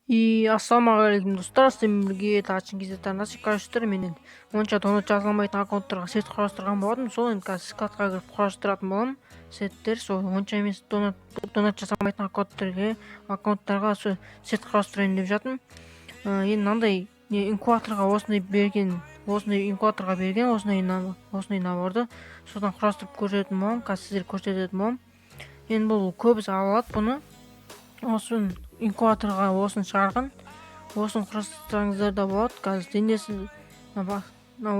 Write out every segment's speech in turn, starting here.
И ассалаумағалейкум, достар! Сіздермен бірге Талшын KZ арнасы. Короче, мен енді онша донат жазылмайтын аккаунттарға сет құрастырған болатынмын. Сол енді қазір складқа кіріп құрастыратын боламын сеттер. Сол онша емес, донат жасамайтын аккаунттарға сол сет құрастырайын деп жатырмын. Енді мынандай не, инкубаторға осындай берген, осындай инкубаторға берген осындай наборды содан құрастырып көрсететін боламын. Қазір сіздерге көрсететін боламын. Енді бұл көбісі ала алады бұны. Осыны инкубаторға осыны шығарған, осыны құрастырсаңыздар да болады. Қазір денесі мына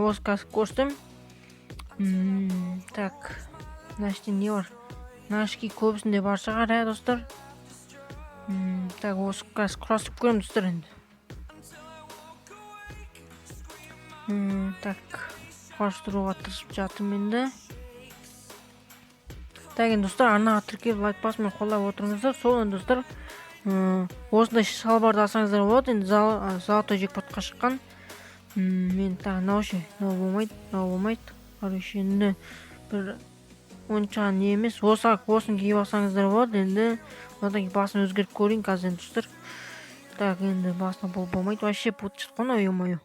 осы қазір көрсетемін. Так, мына іште не бар? Мына ішке көбісінде бар шығар, иә, достар? Так, осы қазір құрастырып көремін, достар, енді. Так, құрастыруға тырысып жатырмын енді. Так, енді, достар, арнаға тіркеліп, лайк басып, мені қолдап отырыңыздар. Сол енді, достар, осындай шалбарды алсаңыздар болады. Енді золотой джекпотқа шыққан. Мен тағы мынау ше, мынау болмайды, мынау болмайды. Короче, енді бір онша не емес. Осыны киіп алсаңыздар болады. Енді одан кейін басын өзгертіп көрейін қазір енді, достар. Так, енді басына бұл болмайды вообще, путать қой мынау, ё-моё.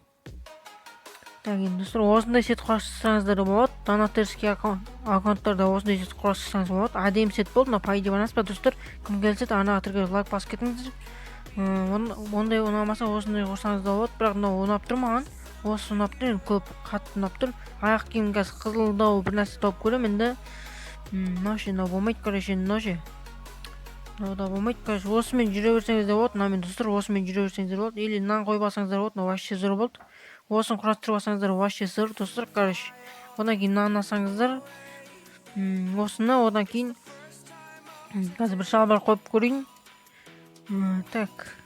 Так, енді, достар, осындай сет құрастырсаңыздар да болады. Донатерский аккаунттарда осындай сет құрастырсаңыз болады. Әдемі сет болды мынау, по идее, бар па, достар? Кім келсе, арнаға тіркеліп, лайк басып кетіңіздер. Ондай ұнамаса, осындай құрсаңыз да болады. Бірақ мынау ұнап тұр маған, осы ұнап тұр енді, көп қатты ұнап тұр. Аяқ киім қазір қызылдау бір нәрсе тауып көремін енді. Мынау ше? Мынау болмайды. Короче, енді мынау ше? Мынау да болмайды. Короче, осымен жүре берсеңіз де болады мынамен, достар. Осымен жүре берсеңіздер болады или мынаны қойып алсаңыздар болады. Мынау вообще зор болды. Осыны құрастырып алсаңыздар, вообще зор, достар. Короче, одан кейін мынаны алсаңыздар, осыны. Одан кейін қазір бір шалбар қойып көрейін. Так,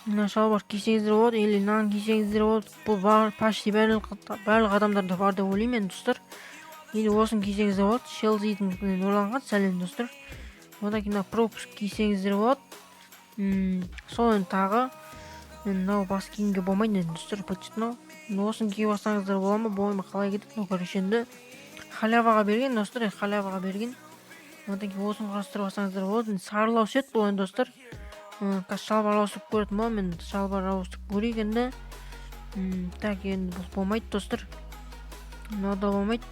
мына шалбар кисеңіздер болады или мынаны кисеңіздер болады. Бұл бар, почти барлық адамдарда бар деп ойлаймын енді, достар. Или осыны кисеңіздер болады, Челсидің ұрланған. Сәлем, достар! Одан кейін мына пропуск кисеңіздер болады. Сол енді тағы енді мынау бас киімге болмайды енді, достар. Мынау осыны киіп алсаңыздар бола ма, болмай ма, қалай кетеді мынау? Короче, енді халяваға берген, достар, енді халяваға берген. Одан кейін осыны құрастырып алсаңыздар болады. Енді сарылау сет бұл енді, достар. Қазір шалбар ауыстырып көретін боламын. Енді шалбар ауыстырып көрейік енді. Так, енді бұл болмайды, достар, мынау да болмайды.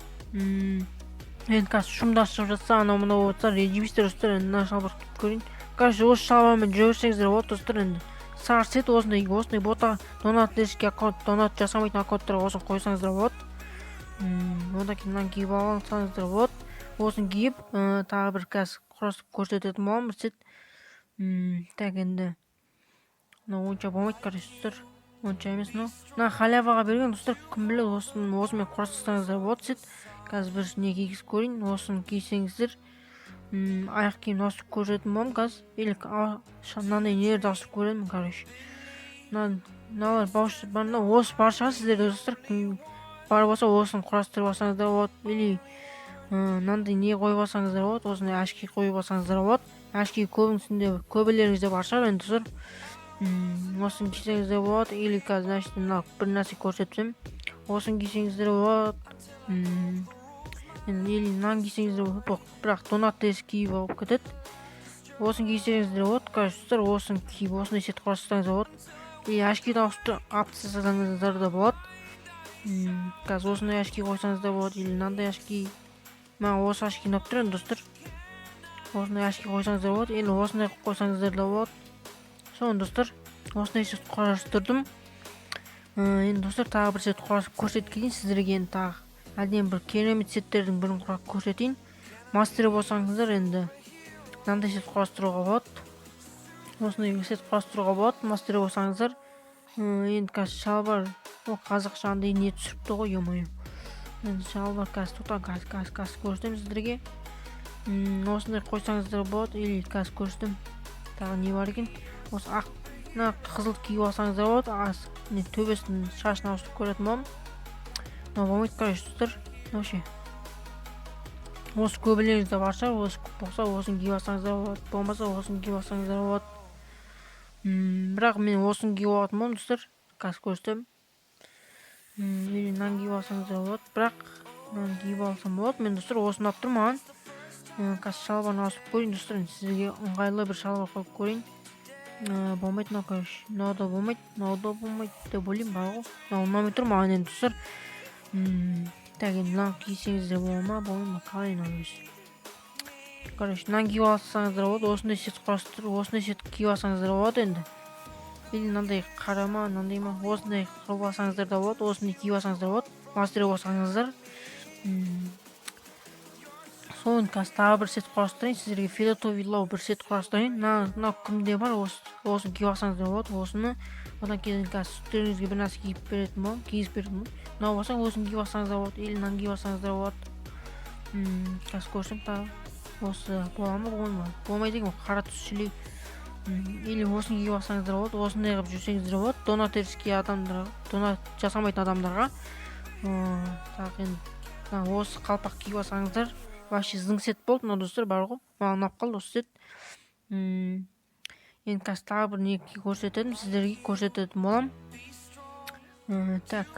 Енді қазір шумдар шығып жатса, анау мынау болып жатса, ренжімейсіздер, достар. Енді мына шалбар киіп көрейін. Короче, осы шалбармен жүре берсеңіздер болады, достар. Енді сары сет осындай бота донатлерский аккаунт, донат жасамайтын аккаунттарға осыны қойсаңыздар болады. Одан кейін мынаны киіп алсаңыздар болады. Осыны киіп, тағы бір қазір құрастырып көрсететін боламын бір сет. Так, енді мынау онша болмайды. Короче, достар, онша емес мынау. Мына халяваға берген, достар, кім біледі. Осымен құрастырсаңыздар болады сет. Қазір бір не кигізіп көрейін. Осыны кисеңіздер, аяқ киімді ауыстырып көрсететін боламын қазір. Или мынандай нелерді ауыстырып көремін. Короче, мыналар мына осы бар шығар сіздерде, достар. Кім бар болса, осыны құрастырып алсаңыздар болады. Или мынандай не қойып алсаңыздар болады, осындай очки қойып алсаңыздар болады. Очки көбісінде, көбілеріңізде бар шығар енді, достар. Осыны кисеңіздер болады. Или қазір, значит, мына бір нәрсе көрсетсем, осыны кисеңіздер болады. Енді или мынаны кисеңіздер болады, бірақ донат киіп алып кетеді. Осыны кисеңіздер болады. Короче, достар, осыны киіп, осындай сет құрастырсаңыздар болады. Или очкиді ауыстырып алып тастасаңыздар да болады. Қазір осындай очки қойсаңыздар болады или мынандай очки. Маған осы очки ұнап тұр енді, достар. Осындай очки қойсаңыздар болады или осындай қылып қойсаңыздар да болады. Соны, достар, осындай сет құрастырдым. Енді, достар, тағы бір сет құрастырып көрсетіп кетейін сіздерге. Енді тағы әдемі бір керемет сеттердің бірін құрап көрсетейін. Мастер болсаңыздар, енді мынандай сет құрастыруға болады, осындай сет құрастыруға болады, мастер болсаңыздар. Енді қазір шалбар, о, қазақша андай не түсіріпті ғой, ё-моё. Енді шалбар қазір, тоқта, қазір көрсетемін сіздерге. Осындай қойсаңыздар болады. Или қазір көрсетемін, тағы не бар екен. Осы ақ, мына қызыл киіп алсаңыздар болады. Ас не, төбесін, шашын ауыстырып көретін боламын. Мынау болмайды. Короче, достар, вообще осы көбілеріңізде бар шығар. Осы болса, осыны киіп алсаңыздар болады, болмаса, осыны киіп алсаңыздар болады. Бірақ мен осыны киіп алатын боламын, достар. Қазір көрсетемін. Или мынаны киіп алсаңыздар болады, бірақ мынаны киіп алсам болады мен, достар. Осы ұнап тұр маған. Қазір шалбарын ауыстырып көрейін, достар. Енді сізге ыңғайлы бір шалбар қойып көрейін. Болмайды мынау, короче, мынау да болмайды, мынау да болмайды деп ойлаймын. Бар ғой, мынау ұнамай тұр маған енді, достар. Так, енді мынаны кисеңіздер бола ма, болмай ма, қалай мынау өзі? Короче, мынаны киіп алсаңыздар болады. Осындай сет құрастырып, осындай сет киіп алсаңыздар болады енді. Или мынандай қара ма, мынандай ма, осындай қылып алсаңыздар да болады, осындай киіп алсаңыздар болады, мастер болсаңыздар. Соны қазір тағы бір сет құрастырайын сіздерге, фиолетовый бір сет құрастырайын. Мынау кімде бар, осыны киіп алсаңыздар болады, осыны. Одан кейін қазір үстеріңізге бір нәрсе киіп беретін боламын, кигізіп беретін боламын. Мынау болса, осыны киіп алсаңыздар болады или мынаны киіп алсаңыздар болады. Қазір көрсем, тағы осы бола ма, болмай ма? Болмайды екен, қара түс шілей. Или осыны киіп алсаңыздар болады, осындай қылып жүрсеңіздер болады, донатерский адамдарға, донат жасамайтын адамдарға. Так, енді мына осы қалпақ киіп алсаңыздар, вообще зың сет болды мынау, достар, бар ғой, маған ұнап қалды осы сет. Енді қазір тағы бір не көрсетемін сіздерге, көрсететін боламын. Так,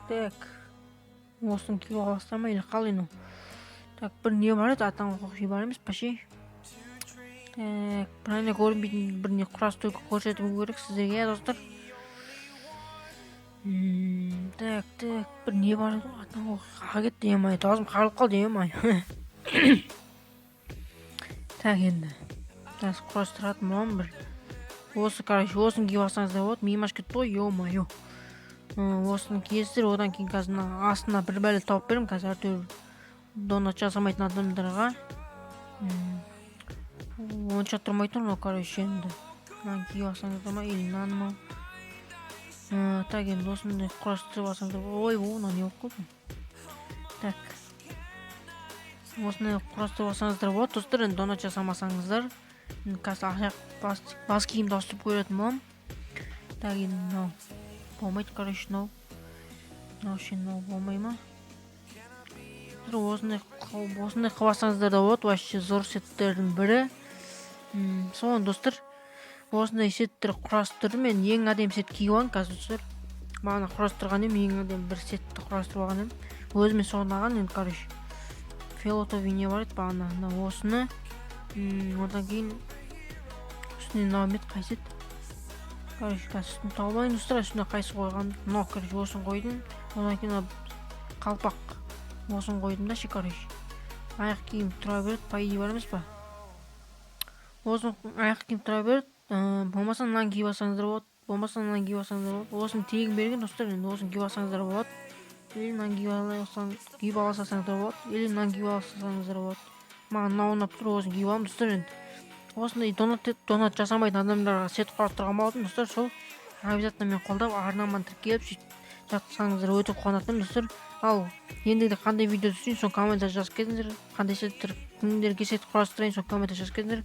так, осыны киіп аласыздар ма или қалай мынау? Так, бір не бар еді, атан бар емес па ше? Так, бір ана көрінбейтін бір не құрастыру көрсетуім керек сіздерге, иә, достар. Так, так, бір не бар еді ғой, атан қаға кетті, е, даусым қарылып қалды, е. Так, енді қазір құрастыратын боламын бір осы, короче, осыны киіп алсаңыздар болады. Миым ашып кетті ғой, е мое. Осыны киесіздер. Одан кейін қазір мына астына бір бәле тауып беремін қазір, әйтеуір донат жасамайтын адамдарға. Онша тұрмай тұр мынау, короче. Енді мынаны киіп алсаңыздар ма или мынаны ма? Так, енді осындай құрастырып алсаңыздар. Ой, мынау не болып қалды? Так, осындай құрастырып алсаңыздар болады, достар, енді донат жасамасаңыздар. Енді қазір аяқ бас киімді ауыстырып көретін боламын. Так, енді мынау болмайды, короче, мынау ше, мынау болмай ма? Осындай қылып алсаңыздар да болады, вообще зор сеттердің бірі. Соны, достар, осындай сеттер құрастырдым мен. Ең әдемі сет киіп алған қазір, достар. Бағана құрастырған едім, ең әдемі бір сетті құрастырып алған едім, өзіме сол ұнаған енді. Короче, фиолетовый не бар еді бағана, мына осыны. Одан кейін үстіне мынау ма еді, қайсы еді? Короче, қазір үстін тауып алайын, достар, үстіне қайсы қойған. Мынау, короче, осыны қойдым. Одан кейін мына қалпақ, осыны қойдым да ше. Короче, аяқ киім тұра береді по идее, бар емес па? Осыны аяқ киім тұра береді. Болмаса мынаны киіп алсаңыздар болады, болмаса мынаны киіп алсаңыздар болады. Осыны тегін берген, достар. Енді осыны киіп алсаңыздар болады или мынаны киіп ала салсаңыздар болады, или мынаны киіп ала салсаңыздар болады. Маған мынау ұнап тұр, осыны киіп аламын, достар. Енді осындай донат жасамайтын адамдарға сет құрастырған болатынмын, достар. Сол обязательно мен қолдап, арнама тіркеліп, сөйтіп жатсаңыздар, өте қуанатын едім, достар. Ал ендігіде қандай видео түсірейін, соны комментарий жазып кетіңіздер. Қандай сеттер, кімдерге сет құрастырайын, соны комментарий жазып кетіңіздер.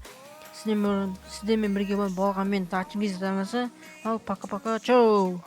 Сіздермен бірге болған мен, Дачингиз арнасы. Ал пока, пока, чао.